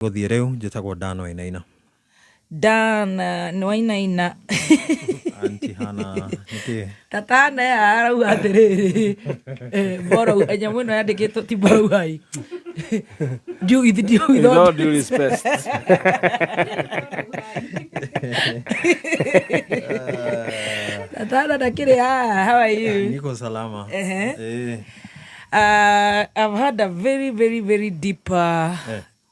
Gũthiĩ rĩu njĩtagwo Dan Wainaina. Dan nĩ Wainaina. Auntie Hannah nĩkĩ? Tata Hannah aya arauga atĩrĩrĩ, bora nyamũ ĩno yandĩkĩtwo ti bora uhai. Due with due with all due respect. Tata Hannah ndakĩrĩ haha, how are you? Niko salama. Ehe. Eh. I've had a very very very deep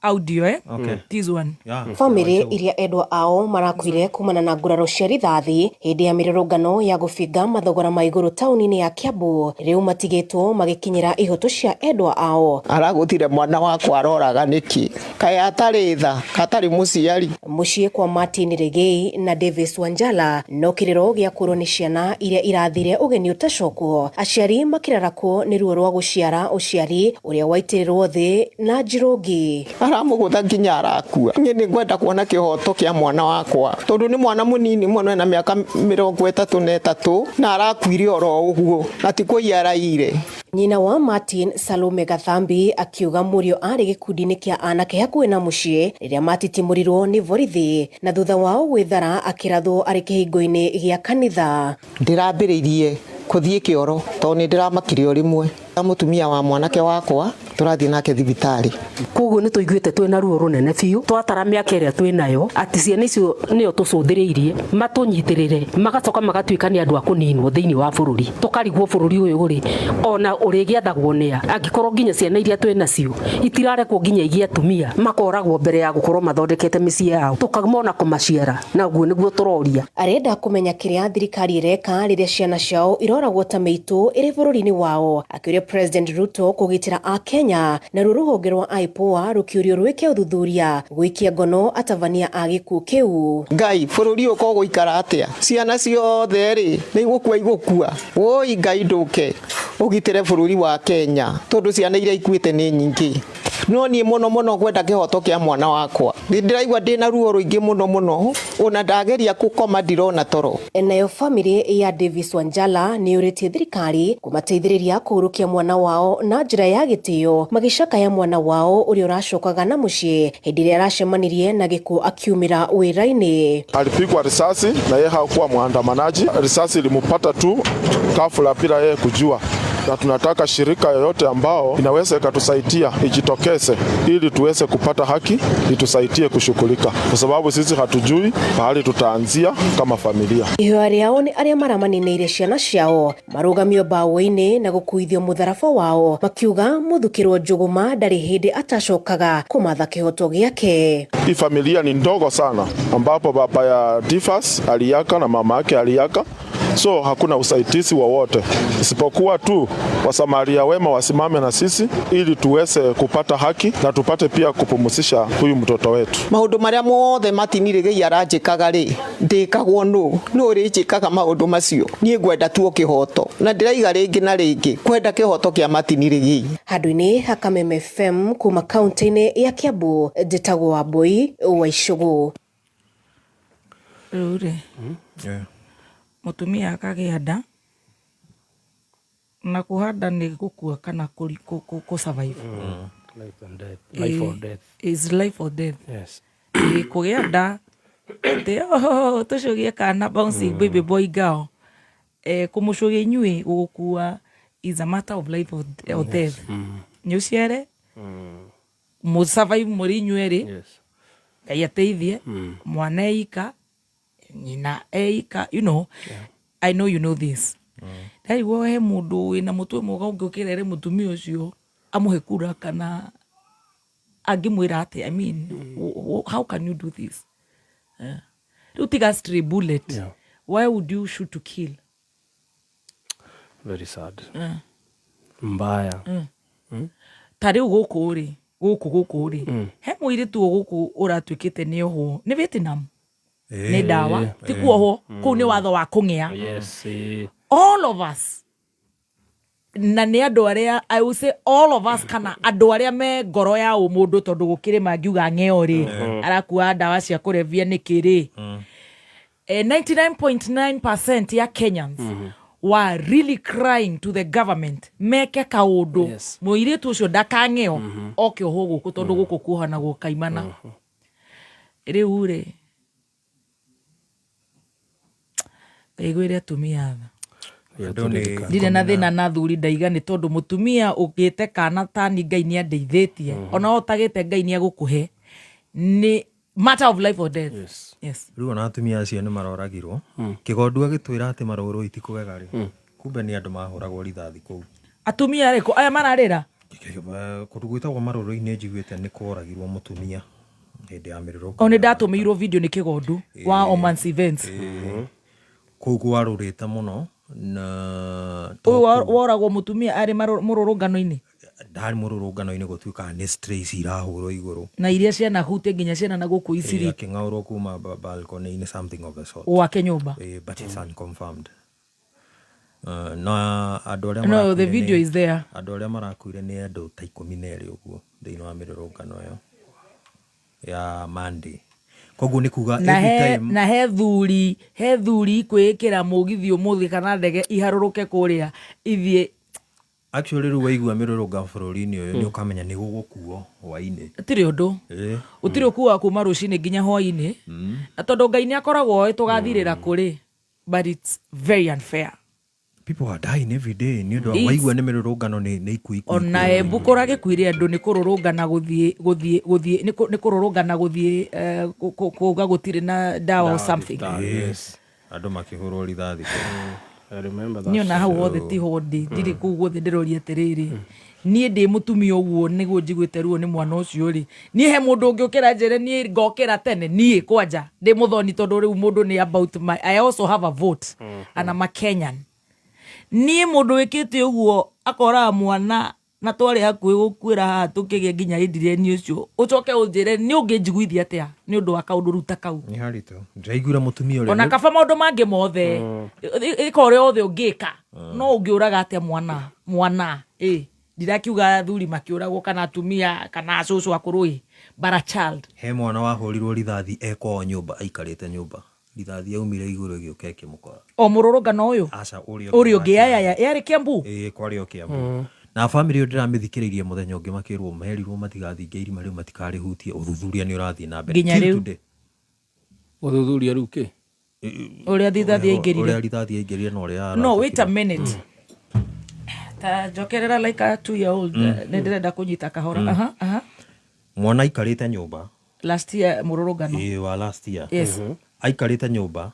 audio eh? Okay. This one. Yeah. Bamĩrĩ iria endwa ao marakuire kumana na nguraro cia rithathi hĩndĩ ya mĩrũrũngano ya gũbinga mathogora ma igũrũ taũni-inĩ ya Kiambu rĩu matigĩtwo magĩkinyĩra ihoto cia endwa ao. Aragũthire mwana wakwa aroraga nĩkĩ? Kaĩ atarĩ tha? Atarĩ mũciari? Mũciĩ kwa Martin Regei na Davis Wanjala no kĩrĩro gĩa kũrwo nĩ ciana iria irathire ũgeni ũtacokwo, aciari makĩrarakwo nĩ ruo rwa gũciara ũciari ũrĩa waitĩrĩrwo thĩ na njirũngi. Aramũgũtha nginya arakua. Niĩ nĩngwenda kuona kĩhoto kĩa mwana wakwa tondũ nĩ mwana mũnini mũno ena mĩaka 33 na arakuire oro ũguo na ti kũiya araiyire. Nyina wa Martin, Salome Gathambi, akiuga mũriũ aarĩ gĩkundi-inĩ kĩa anake hakuhĩ na mũciĩ rĩrĩa matitimũrirwo nĩ borithi na thutha wao gwĩthara akĩrathwo arĩ kĩhingo-inĩ gĩa kanitha. Ndĩrambĩrĩirie kũthiĩ kĩoro tondũ nĩ ndĩramakire o rĩmwe. Mũtumia wa mwanake wakwa tũrathiĩ nake thibitarĩ. Koguo nĩ tũiguĩte twĩ na ruo rũnene biũ twatara mĩaka ĩrĩa twĩ nayo atĩ ciana icio nĩo tũcũthĩrĩirie matũnyitĩrĩre magacoka magatuĩka nĩ andũ a kũninwo thĩinĩ wa bũrũri tũkarigwo bũrũri ũyũ rĩ ona ũrĩgĩathagwo nĩa angĩkorwo nginya ciana iria twĩ nacio itirarekwo nginya igĩe atumia makoragwo mbere ya gũkorwo mathondekete mĩciĩ yao tũkamona kũmaciara na ũguo nĩguo tũroria. Arenda kũmenya kĩrĩa thirikari ĩreka rĩrĩa ciana ciao iroragwo ta mĩitũ ĩrĩ bũrũri-inĩ wao, akĩũria President Ruto kũgitĩra Akenya, naruo rũhonge rwa IPOA rũkĩũrio rwĩke ũthuthuria gũikia ngono atabania a gĩkuũ kĩu. Ngai, bũrũri ũyũ ko ũgũikara atĩa? Ciana ciothe-rĩ, nĩ igũkua igũkua? Wũi Ngai ndũke ũgitĩre bũrũri wa Kenya tondũ ciana iria ikuĩte nĩ nyingĩ. No niĩ mũno mũno ngwenda kĩhoto kĩa mwana wakwa. Nĩ ndĩraigua ndĩna ruo rũingĩ mũno mũno, ona ndageria kũkoma ndirona toro. Nayo famĩlĩ ya Davis Wanjala nĩ yũrĩtie thirikari kũmateithĩrĩria kũhurũkia mwana wao na njĩra ya gĩtĩo magĩcakaya mwana wao ũrĩa ũracokaga na mũciĩ hĩndĩ ĩrĩa aracemanirie na gĩkuũ akiumĩra wĩra-inĩ. Alipigwa risasi na yeye hakuwa mwandamanaji, risasi ilimupata tu ghafla bila yeye kujua, na tunataka shirika yoyote ambao inaweza ikatusaidia ijitokeze ili tuweze kupata haki, itusaidie kushughulika, kwa sababu sisi hatujui pahali tutaanzia kama familia. Ihoya rĩao nĩ arĩa maramaninĩire ciana ciao marũgamio mbaũ-inĩ na gũkuithio mũtharaba wao makiuga mũthukĩrwo Njũgũma ndarĩ hĩndĩ atacokaga kũmatha kĩhoto gĩake. Hii familia ni ndogo sana ambapo baba ya Tifas aliaka na mama yake aliaka, so hakuna usaidizi wowote isipokuwa tu wasamaria wema wasimame na sisi ili tuweze kupata haki na tupate pia kupumzisha huyu mtoto wetu. Maũndũ marĩa mothe Martin Rĩgei aranjĩkaga rĩ, ndĩkagwo nũ? Nũ ũrĩnjĩkaga maũndũ macio? Niĩ ngwenda tu o kĩhoto, na ndĩraiga rĩngĩ na rĩngĩ kwenda kĩhoto kĩa Martin Rĩgei. Handũ-inĩ ha Kameme FM kuma kaunti-inĩ ya Kiambu, njĩtagwo Wambui wa Icũgũ. Rĩu rĩ, mũtumia akagĩa nda, na kuoha nda nĩ gũkua kana kũ survive. Life and death. Life or death. Is life or death. Yes. Ĩĩ, kũgĩa nda atĩ oh, tũcũgie kana bouncing baby boy girl. Eh, kũmũcũgia inyuĩ gũgũkua is a matter of life or death. Nĩ ũciare mũ survive mũrĩ inyuĩ erĩ. Yes. Ngai ateithie mwana eika nyina eika you know. I know you know this. Ndaigua he mũndũ wĩna mũtwe mwega ũngĩũkĩra ere mũtumia ũcio amũhe kura kana angĩmwĩra atĩ, I mean, how can you do this? Rĩu tiga stray bullet. Why would you shoot to kill? Very sad. Mbaya. Ta rĩu gũkũ rĩ, gũkũ gũkũ rĩ, he mũirĩtu o gũkũ ũratuĩkĩte nĩ ohwo nĩ Vietnam. Nĩ ndawa, ti kuohwo, kũu nĩ watho wa kũng'ea. Yes. All of us na nĩ andũ arĩa, I will say all of us, kana andũ arĩa me ngoro ya ũmũndũ, tondũ gũkĩrĩ mangiuga ng'eo rĩ arakua ndawa cia kũrebia nĩkĩ rĩ, 99.9% ya Kenyans. were really crying to the government meke kaũndũ. Mũirĩtu ũcio ndakang'eo oke ohwo gũkũ, tondũ gũkũ kuohanagwo kaimana. Rĩu rĩ, ngaiguĩre atumia tha. Andũ nĩ Ndirĩ na thĩna na thuri, ndaiga nĩ tondũ mũtumia ũgĩte kana tani Ngai nĩ andeithĩtie, ona we ũtagĩte Ngai nĩ agũkũhe, nĩ matter of life or death. Yes. Rĩu ona atumia acio nĩ maroragirwo. Kĩgondu agĩtwĩra atĩ marũrũ itikũgega rĩ, kumbe nĩ andũ mahũragwo rithathi kũu. Atumia arĩkũ aya mararĩra? Kũndũ gwĩtagwo marũrũ-inĩ, njiguĩte nĩ kworagirwo mũtumia hĩndĩ ya mĩrũrũngano. O nĩ ndatũmĩirwo video nĩ Kĩgondu wa Omans Events. Kũu kwarũrĩte mũno na Ũyũ woragwo mũtumia arĩ mũrũrũngano-inĩ? Ndarĩ mũrũrũngano-inĩ, gũtuĩkaga nĩ strays irahũrwo igũrũ. Na iria ciana hutie nginya ciana na gũkũ iciri. Akĩng'aũrwo kuma balcony-inĩ, something of the sort. Gwake nyũmba. But it's unconfirmed. Na andũ arĩa No, the marakuire video is there. Andũ arĩa marakuire nĩ andũ ta 12 ũguo thĩinĩ wa mĩrũrũngano ĩyo ya Monday. Koguo nĩ kuga Na every he, time na he thuri ikwĩĩkĩra mũgithi ũmũthĩ kana ndege iharũrũke kũrĩa ithiĩ. Actually, rĩu waigua mĩrũrũngano bũrũri-inĩ ũyũ, nĩ ũkamenya nĩ gũgũkuo hwainĩ. Gũtirĩ ũndũ. Gũtirĩ ũkuaga kuma rũcinĩ nginya hwainĩ, na tondũ Ngai nĩ akoragwo oĩ tũgathirĩra kũrĩ, but it's very unfair. People are dying every day nĩ ũndũ wa waigua nĩ mĩrũrũngano, nĩ ikuũ, ikuũ, Ona ikuũ. Embu kũragĩkuire andũ nĩ kũrũrũngana gũthiĩ gũthiĩ gũthiĩ nĩ kũrũrũngana gũthiĩ kuga gũtirĩ na dawa or something. Andũ makĩhũrwo rithathi kũu. I remember that. Niĩ ona hau hothe tiho ndĩ, ndirĩ kũu guothe. Ndĩroria atĩrĩrĩ, niĩ ndĩ mũtumia ũguo nĩguo njiguĩte ruo nĩ mwana ũcio rĩ, niĩ he mũndũ ũngĩũkĩra njĩre niĩ ngokĩra tene? Niĩ kwanja ndĩ mũthoni, tondũ rĩu mũndũ nĩ about my, I also have a vote and I'm a Kenyan. Niĩ mũndũ wĩkĩte ũguo akoraga mwana na twarĩ hakuhĩ gũkuĩra haha tũkĩgĩa nginya Adrian ũcio, ũcoke ũnjĩre nĩ ũngĩnjiguithia atĩa nĩ ũndũ wa kaũndũ rĩu ta kau? Nĩ haritũ. Ndĩraiguire mũtumia ũrĩa Ona kaba maũndũ mangĩ mothe, ĩka ũrĩa othe ũngĩka, no ũngĩũraga atĩa mwana? Mwana ĩ, ndirakiuga athuri makĩũragwo kana atumia kana acũcũ akũrũ ĩ, but a child. He mwana wahũrirwo rithathi e kwao nyũmba, aikarĩte nyũmba, rithathi yaumire igũrũ ĩgĩũka ĩkĩmũkora. O mũrũrũngano ũyũ? Aca, ũrĩa ũrĩa ũngĩ. Wa Yaya yarĩ Kiambu. Ĩĩ, kwarĩ o Kiambu. Na bamĩrĩ ĩyo ndĩramĩthikĩrĩirie mũthenya ũngĩ, makĩrwo merirwo matigathinge irima rĩu, matikarĩhutie, ũthuthuria nĩ ũrathiĩ na mbere Nginya till rĩu. today. Ũthuthuria rĩu kĩ? Ũrĩa rithathi yaingĩrire. Ũrĩa rithathi yaingĩrire na ũrĩa No, wait a aracokire. minute, ta njokerera like a 2 year old, nĩ ndĩrenda kũnyita kahora. Aha, aha. Mwana aikarĩte nyũmba. Last year mũrũrũngano. Ĩĩ, wa last year. Aikarĩte nyũmba,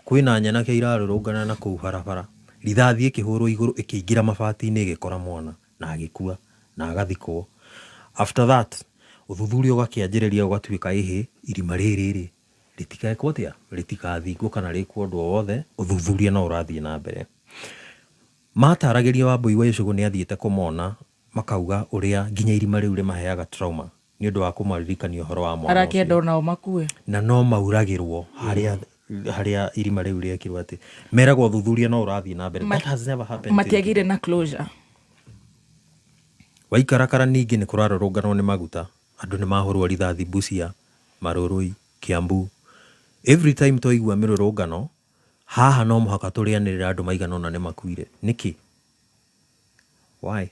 kwĩna nyanake irarũrũngana na kũu barabara, rithathi ĩkĩhũrwo igũrũ ĩkĩingĩra mabati-inĩ ĩgĩkora mwana na agĩkua na agathikwo. After that, ũthuthuria ũgakĩanjĩrĩria, ũgatuĩka ĩhĩ irima rĩrĩ rĩ rĩtikekwo atĩa, rĩtikathingwo kana rĩkwo ũndũ o wothe, ũthuthuria no ũrathiĩ na mbere. Mataragĩria Wambui wa Icũgũ nĩ athiĩte kũmona, makauga ũrĩa nginya irima rĩu rĩmaheaga trauma nĩ ũndũ wa kũmaririkania ũhoro wa mwana Arakĩenda ũcio. Onao makue. Na no mauragĩrwo harĩa irima rĩu rĩekirwo, atĩ meragwo ũthuthuria no ũrathiĩ na mbere. That has never happened till Matiagĩire na closure. Waikarakara ningĩ nĩ kũrarũrũnganwo nĩ maguta, andũ nĩ mahũrwo rithathi Busia, Marũrũi, Kiambu. Every time twaigua mĩrũrũngano haha, no mũhaka tũrĩanĩrĩra andũ maigana ũna nĩ makuire. Nĩkĩ? Why?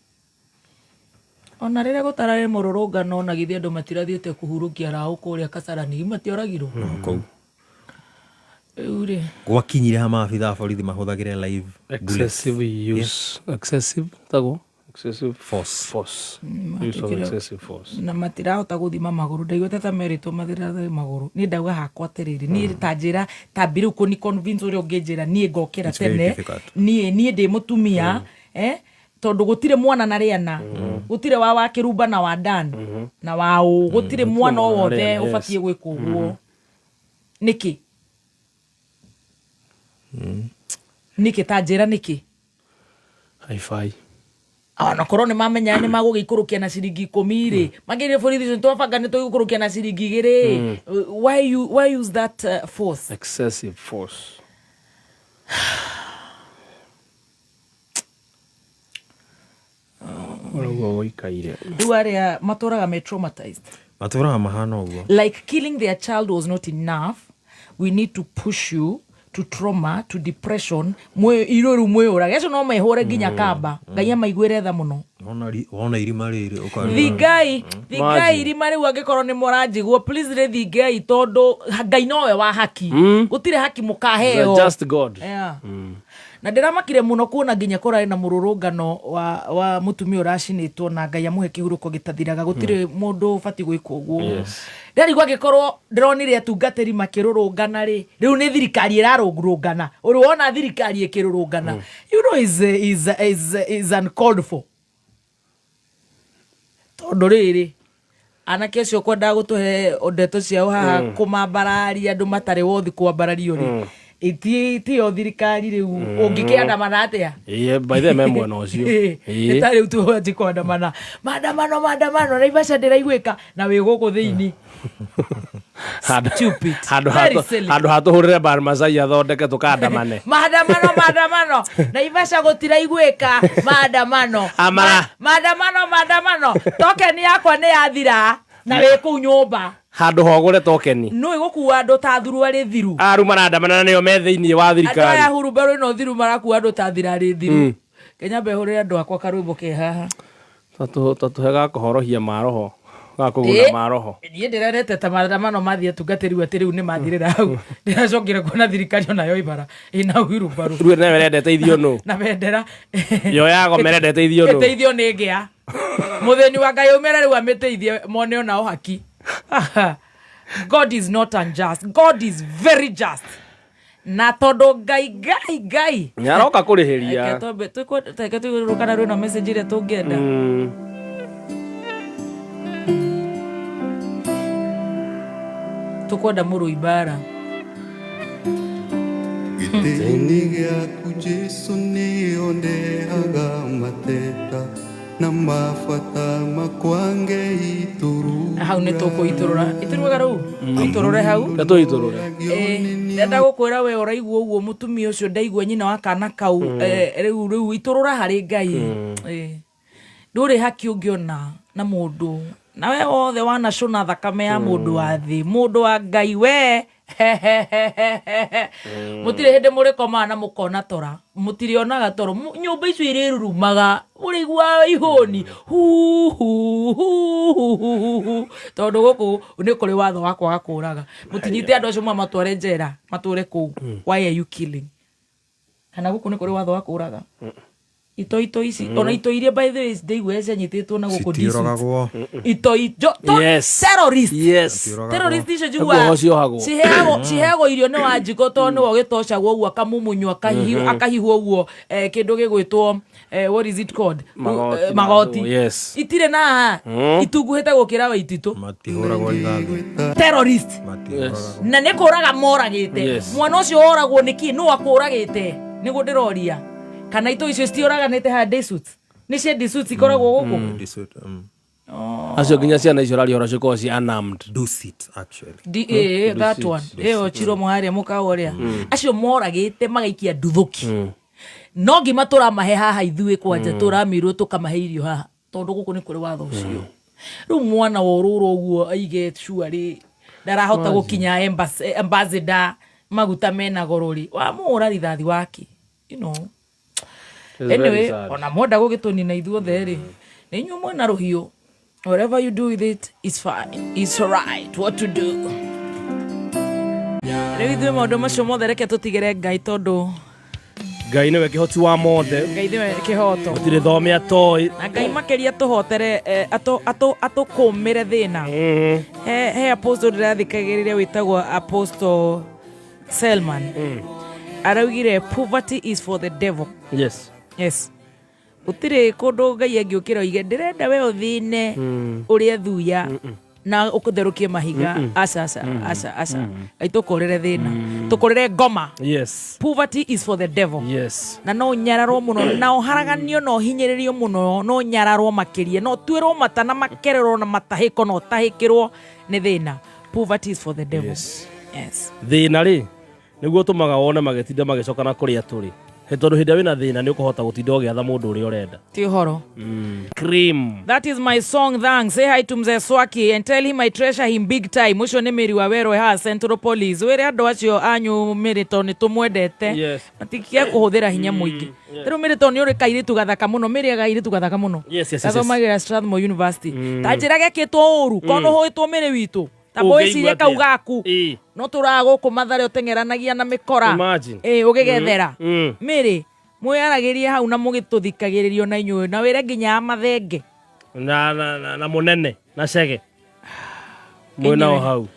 Ona rĩrĩa gũtararĩ mũrũrũngano, ona githĩ andũ matirathiĩte kũhurũkia raũ kũrĩa Kasarani, matioragirwo? Kũu Rĩu rĩ, gwakinyire ha maabitha a borithi mahũthagĩre live bullets. Excessive use, excessive tagwo excessive Force. Force, use of excessive force. Na matirahota gũthima magũrũ, ndaiguĩte ta merĩtwo mathirathe magũrũ. Niĩ ndauga hakwa atĩrĩrĩ, niĩ ta njĩra tambi rĩu kũni convince ũrĩa ũngĩnjĩra niĩ ngokĩra It's very tene. Difficult. Niĩ ndĩ mũtumia, tondũ gũtirĩ mwana na rĩana, gũtirĩ wa kĩrumba na wa dan na wa ũ, gũtirĩ mwana o mwana na wothe rĩana, yes. ũbatiĩ gwĩkwo ũguo. Nĩkĩ? Nĩkĩ? Ta njĩra nĩkĩ. Haifai. Onakorwo nĩ mamenya nĩ magũgĩikũrũkia na ciringi 10 rĩ, magĩrire borithi icio twabanga nĩ tũgũikũrũkia na ciringi 2. Why you, why use that force? Excessive force. Ũguo gũikaire. Rĩu arĩa matũraga me traumatized. Matũraga mahana ũguo. Like killing their child was not enough, we need to push you. To trauma, to depression, irũ rĩu mwĩyũrage acio no mehũre nginya kamba. Ngai amaiguĩre tha mũno. Wona irima rĩrĩ ũkarora. Thingai, thingai Imagine. irima rĩu angĩkorwo nĩ mũranjigua, please rĩ thingai, tondũ Ngai nowe wa haki. Gũtirĩ haki The mũkaheo. just God. Yeah. Na ndĩramakire mũno kuona nginya kũrarĩ na mũrũrũngano wa mũtumia ũracinĩtwo, na Ngai amũhe kĩhurũko gĩtathiraga. Gũtirĩ mũndũ ũbatiĩ gwĩkwo ũguo. Ndarigwo angĩkorwo ndĩronire atungatĩri makĩrũrũngana rĩ, rĩu nĩ thirikari ĩrarũrũngana. Ũrĩ wona thirikari ĩkĩrũrũngana? You know, is uncalled for, tondũ rĩrĩ anake acio kwendaga gũtũhe ndeto ciao haha kũmambararia andũ matarĩ wothi kwambarario rĩ, tiyo thirikari rĩu ũngĩkĩandamana atĩa? Ĩĩ, by the way, me mwena ũcio. Nĩ ta rĩu tũanji kwandamana, maandamano, maandamano, Naivasha ndĩraiguĩka na wĩ gũkũ thĩinĩ. Stupid. Handũ Very silly. handũ hatũhũrĩre bar Masai athondeke tũkandamane. Maandamano, maandamano, Naivasha gũtiraiguĩka, maandamano. Maandamano, maandamano, tokeni yakwa nĩ yathira na wĩ kũu nyũmba. Handũ hogũre tokeni. Nũ ĩgũkua andũ ta thuruarĩ thiru? Aru marandamana na nĩo me thĩinĩ wa Andũ aya thirikari. hurumbarũ ĩno thiru marakua andũ ta thirarĩ thiru. Kenya mbehũrĩre andũ akwa karwĩmbo ke haha. Tatũhe ga kũhorohia maroho, ga kũguna maroho. Niĩ ndĩrerete ta maandamano mathiĩ atungatĩri atĩ rĩu nĩ mathirĩra hau. Ndĩracokire kuona thirikari onayo ĩbara ĩna hurumbarũ. Rĩu nayo ĩrenda ĩteithio nũ? Na bendera. Yo yagoma ĩrenda ĩteithio nũ? Ĩteithio nĩ ngĩa mũthĩni wa Ngai aumĩre rĩu amĩteithie mone onao haki. God is not unjust. God is very just, na tondũ Ngai, Ngai, Ngai Nĩ aroka kũrĩhĩria. Reke reke tũigũrũkana rwĩno message ĩrĩa tũngĩenda. Tũkwenda mũrũi mbara. Gĩtĩ-inĩ gĩaku Jesu nĩo ndehaga mateta na mabata makwa Na hau nĩ tũkũitũrũra itũrũraga rĩu tũitũrũre hau. Reke tũitũrũre. Ndenda gũkwĩra we ũraigua ũguo mũtumia ũcio ndaigua nyina wa kana kau, rĩu itũrũra harĩ Ngai. Ndũrĩ haki ũngĩona na mũndũ na we wothe wanacũna thakame ya mũndũ wa thĩ, mũndũ wa Ngai we mũtirĩ hĩndĩ mũrĩkomaga na mũkona tora, mũtirĩonaga toro. Nyũmba icio irĩrurumaga mũrĩiguaga ihũni hu hu hu hu hu hu hu, tondũ gũkũ nĩ kũrĩ watho wa kwaga kũraga. Mũtinyite andũ acio mamatware njera matũre kũu. Why are you killing? Kana gũkũ nĩ kũrĩ watho wa kũraga ito ici, ona ito iria, by the way, ndaigua cianyitĩtwo na gũkũ Citiũragagwo. itoi terrorist. Terrorist icio njiguaga Naguo ciohagwo. Ciheagwo irio nĩ Wanjikũ tondũ nĩwe ũgĩtocagwo ũguo akamumunywo akahihwo ũguo, kĩndũ gĩgwĩtwo, what is it called? Magoti. Magoti. Itirĩ na itunguhĩte gũkĩra Waititũ. Matihũragwo rithathi. Terrorist. Matihũragwo. Na nĩ kũraga moragĩte. Mwana ũcio woragwo nĩkĩ? Nũ akũragĩte? Nĩguo ndĩroria, kana itũ icio citiũraganĩte haha day suits? Nĩ cia day suits ikoragwo gũkũ. Dusit, Acio nginya ciana icio ũraria ũhoro cikoragwo ci unarmed. Dusit, actually. That one ĩyo Chiromo harĩa mũkawa ũrĩa acio moragĩte magaikia nduthũki, no ngima tũramahe haha ithuĩ kwanja tũramirwo tũkamahe irio haha tondũ gũkũ nĩ kũrĩ watho ũcio. Rĩu mwana worũrwo ũguo aige cuarĩ ndarahota gũkinya ambassador, maguta mena goro rĩ, wamũhũra rithathi wake. It's very Anyway, sad. ona mwenda gũgĩtũnina ithuothe rĩ, nĩ inyuĩ mwena rũhiũ. Whatever you do with it is fine, it's alright. What to do rĩu ithuĩ maũndũ macio mothe reke tũtigĩre Ngai tondũ Ngai nĩwe kĩhoti wa mothe. Ngai nĩwe kĩhoto. Gũtirĩ thome atoĩ. Na Ngai makĩria tũhotere, atũkũmĩre thĩna. He apostle ndĩrathikagĩrĩria wĩtagwo Apostle Selman, araugire poverty is for the devil. Yes, gũtirĩ kũndũ Ngai angĩũkĩra oige ndĩrenda we ũthĩne ũrĩe thuya na ũtherũkie mahiga. Aca, aca, aca, aca. Ngai tũkũrĩre thĩna, tũkũrĩre ngoma. Poverty is for the devil. Na no ũnyararwo mũno na ũharaganio na ũhinyĩrĩrio mũno, no ũnyararwo makĩria, no ũtuĩrwo mata na makererwo na matahĩko na ũtahĩkĩrwo nĩ thĩna. Poverty is for the devil. Yes. Thĩna rĩ nĩguo ũtũmaga wone magĩtinda magĩcokana kũrĩa tũrĩ. Tondũ hĩndĩ ĩrĩa wĩna thĩna nĩ ũkũhota gũtinda ũgĩatha mũndũ ũrĩa ũrenda. Ti ũhoro. Cream. That is my song, thanks. Say hi to Mzee Swaki and tell him I treasure him big time. Ũcio nĩ Mary wa Werũ haha Central Police. Wĩre andũ acio anyu Mary tondũ nĩ tũmwendete. Yes. Matikie kũhũthĩra hinya mũingĩ. Rĩu Mary tondũ nĩ ũrĩ kairĩtu gathaka mũno. Mary kairĩtu gathaka mũno. Yes. Gathomagĩra Strathmore University. Ta njĩra gekĩtwo ũru. Korwo nĩ ũhũĩtwo Mary witũ. Ta Ũngĩigua mwĩcirie kau atĩa? gaku. Ĩĩ. No tũraga gũkũ Mathare ũteng'eranagia na mĩkora. Imagine. Ĩĩ ũgĩgethera. Mary mwĩyaragĩrie hau na mũgĩtũthikagĩrĩrio na inyuĩ na wĩre nginya ya mathenge. Na mũnene na cege. Mwĩnao Kĩnyĩre. hau.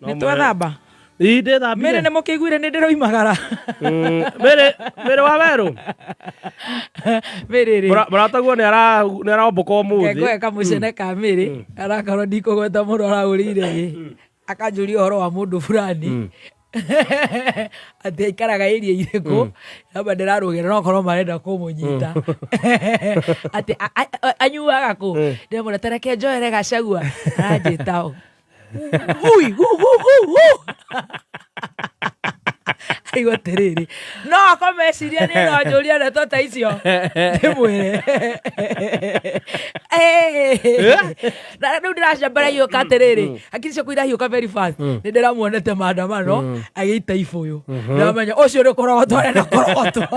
Nĩ twethamba. Ĩĩ ndĩthambire. Mary nĩ mũkĩiguire nĩ ndĩroimagara. Mary Mary wa Werũ. Mary rĩ. Mũrataguo nĩ aromboka ũmũthĩ. Ngekũhe kamũcene ka Mary arakorwo ndikũgweta mũno arahũrĩire ĩ akanjũria ũhoro wa mũndũ fulani atĩ aikaraga area irĩkũ namba ndĩrarũgĩra no korwo marenda kũmũnyita atĩ anyuaga kũ ndĩramwĩra ta reke njoere Gachagua aranjĩta ũ ui gu gu gu gu aigua atĩrĩrĩ no akorwo meciria nĩ no njũria ndeto ta icio ndĩmwĩre na rĩu ndĩracambara hiũka atĩrĩrĩ hakiri ciakwa irahiũka very fast nĩ ndĩramuonete maandamano agĩita ibũyũ ndamenya ũcio nĩ kũrogotwo arenda kũrogotwo.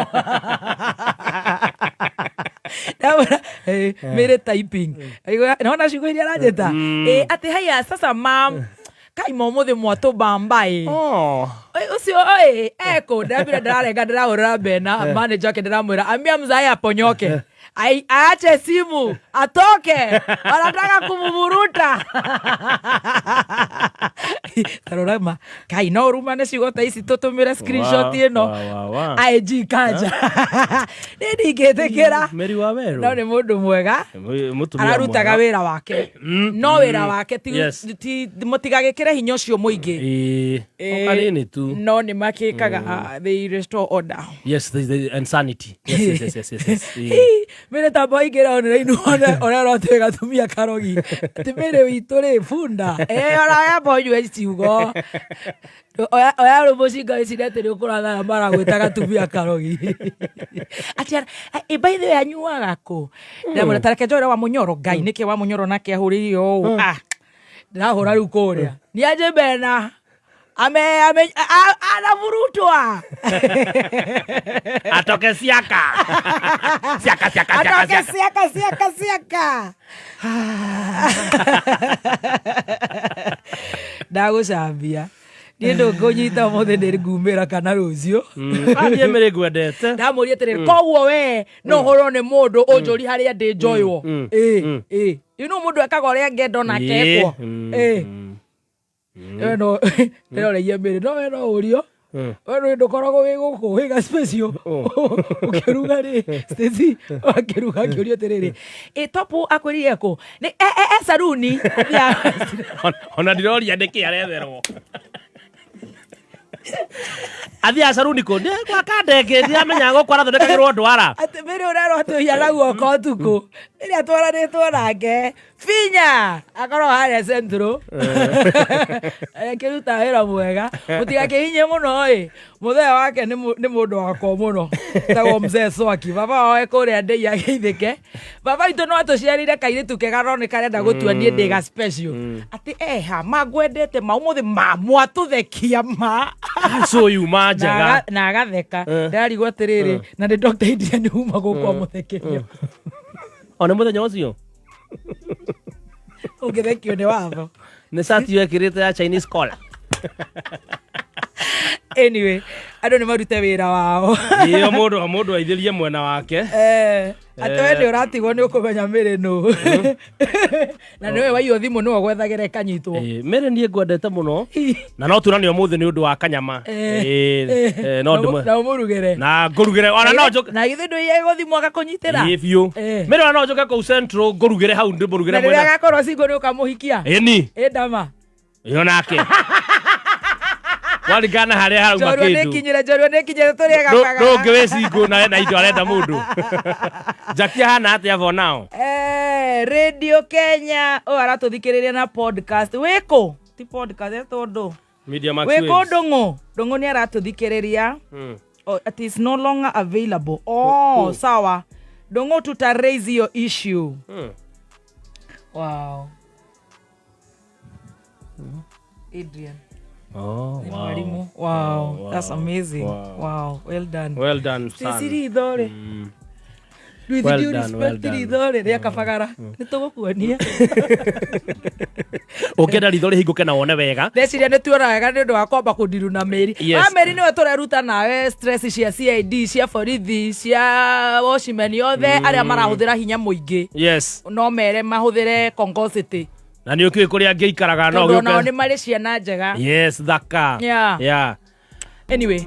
Ndamwĩra, Mary typing. Aigua, nona ciugo iria aranjĩta atĩ haya sasa mam kaima ũmũthĩ mwatũmbamba ĩ. Oh. Oi, ũcio oi eko ndĩramwĩra ndĩrarenga ndĩrahũrĩra Bena manager wake ndĩramwĩra ambia mzae aponyoke. Aache simu atoke, wanataka kumuvuruta. Tarora ma kai no rumane ciugo ta ici tũtũmĩre screenshot ĩno. Wa, wa. IG kanja nĩ ndingĩtĩkĩra. Mary wa Werũ. No nĩ mũndũ mwega. Mũtumia Ararutaga mwega. wĩra wake no wĩra wake ti mũtigagĩkĩre hinya ũcio mũingĩ. Ĩĩ. O kanini tu. No nĩ makĩkaga, they restore order. Yes, the insanity. Yes. Ĩĩ. Mĩrĩ tamba ingĩra online one ũrĩa ũrotĩ gatumia karogi atĩ mĩrĩ witũ rĩ bunda orayamba ũnyue ciugo oya rũ mũcinga wĩcirie atĩ nĩ ũkũratha maragwĩta gatumia karogi atĩ by the way anyuaga kũ ndamwĩra tareke njoere wa mũnyoro ngai nĩkĩ wa mũnyoro nake ahũrĩire ũũ ndĩrahũra rĩu kũrĩa nĩ anjĩ bena ame ame anavurutwa. Atoke siaka. Siaka siaka siaka. Atoke siaka siaka siaka ndagũcambia niĩ ndũngũnyita ũmũthĩ nĩ ngumĩra kana rũciũ. Niĩ Mary ngwendete. Ndamũria atĩrĩrĩ koguo we no ũhũrwo nĩ mũndũ ũnjũri harĩa ndĩ njoywo ĩ ĩ you know mũndũ ekaga ũrĩa angĩenda onake ekwo ĩ we no ndĩroragia Mary no we no ũrio we nĩ ndũkoragwo wĩ gũkũ wĩ ga special ũkĩruga rĩ Stacy akĩruga akĩũria atĩrĩrĩ ĩ topu akwĩrire kũ nĩ e saruni. Ona ndiroria nĩkĩ aretherwo. Athiaga caruni kũ? Nĩ gwa kandenge ndiramenya gũkũ arathondekagĩrwo ndwara. Atĩ Mary ũrerwo atĩ ũhiana guoko ũtukũ ĩrĩa twaranĩtwo nake Finya akorwo harĩa Central akĩruta wĩra mwega mũtigakĩhinye mũno ĩ mũthee wake nĩ mũndũ wakwa mũno tagwo mzee Swaki baba wao kũrĩa ndĩi ageithĩke baba witũ no atũciarĩire kairĩtu kega no nĩ karenda gũtua niĩ ndĩ ga special atĩ eha mangwendete ma ũmũthĩ ma mwatũthekia ma. Cũyuma Na njega. na agatheka ndarigwo atĩrĩrĩ na nĩ Dr. Indian uma gũkũ amũthekeria. O nĩ mũthenya ũcio. Ũngĩthekio nĩ watho. Nĩ cati wekĩrĩte ya Chinese collar. Anyway andũ nĩ marute wĩra wao. Ĩyo mũndũ aithĩrie mwena wake. Atĩ we nĩ ũratigwo nĩ ũkũmenya mĩrĩ nũ na nĩwe waiywo thimũ nĩwe gwethagĩra ĩkanyitwo. Ĩĩ, Mary niĩ ngwendete mũno na no tuonane ũmũthĩ nĩ ũndũ wa kanyama. Ĩĩ, no ndĩmwe na ũmũrugĩre na ngũrugĩre ona no njũke na githĩ ndũiye gũthimwo agakũnyitĩra. Ĩĩ biũ. Mary ona no njũke kũu Central ngũrugĩre hau ndĩmũrugĩre Na rĩrĩa mwena. agakorwo single nĩ ũkamũhikia. Ĩni. Ĩ ndama. Ĩyo nake waringana harĩa harauma Njorua kĩndũ. nĩkinyire njorua nĩkinyire tũrĩe gabaga. Ndũngĩ wĩ single na ena indo arenda mũndũ Jackie ahana atĩa for now? Radio Kenya ũyũ aratũthikĩrĩria na podcast wĩkũ ti podcast etwo ndũ Media Max wĩkũ Waves. ndũng'ũ ndũng'ũ nĩ aratũthikĩrĩria. Oh, it is no longer available. Oh, sawa. Dongo tuta raise hiyo issue. Wow. Adrian. Oh, Ni wow. mwalimu. Wow. That's amazing. Wow. Well done. Well done, son. Stacy ritho rĩ. With Well due done, well respect done. ritho rĩ rĩa kabagara. Nĩ tũgũkuonia. Ũngĩenda ritho rĩhingũke na wone wega. Ndeciria nä tuona wega nä å ndå wa kwamba kå ndiru na mä ri Yes. wa mä ri nä we tå reruta nawe stress cia cid cia borithi cia watchmen othe arä a marahå thä ra hinya må ingä Yes. no mere mahå thä re kongocity Na nĩ ũkĩũĩ kũrĩa angĩikaraga no tondå onao gĩũke. nä marä ciana njega Yes, thaka. Yeah. Yeah. Anyway.